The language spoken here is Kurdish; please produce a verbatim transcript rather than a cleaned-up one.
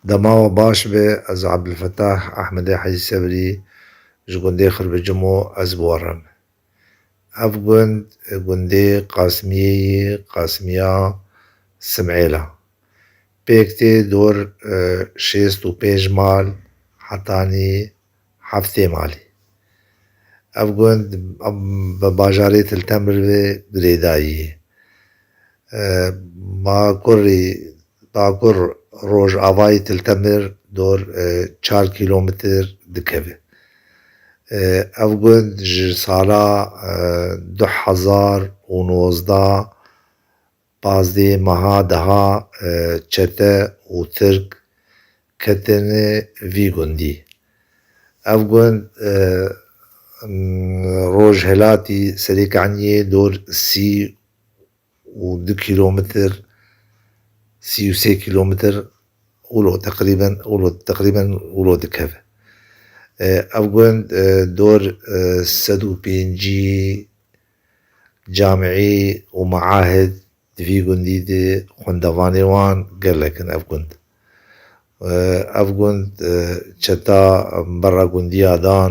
Dema we baş be, ez Abdulfetah Ehmedê Hecî Sebrî ji gundê Xirbicimo ez bi we re me. Ev gund, gundê Qasimiyê yê, Qasimiya Simêla. Pêk tê dor, e, şêst û pênc mal hetanî heftê malî. Ev gund, em, bi bajarê Til Temir ve girêdayî ye. E, Bakurî, Bakur Rojavayê Til Temir dor, e, çar kîlometr dikeve. E, ev gund ji sala, e, du hezar û nozdeh, pazdeh meha deha, e, çete û Tirk ketine vî gundî. Ev gund, e, m, rojhelatî Serêkaniyê dor sî û du kîlometr, sî û sê kîlometr wilo teqrîben, wilo teqrîben wilo dikeve. E, ev gund, e, dor, e, sed û pêncî camî û meahed di vî gundî de xwendevanê wan gelek in ev gund. E, ev gund, e, çeta berra gundiya dan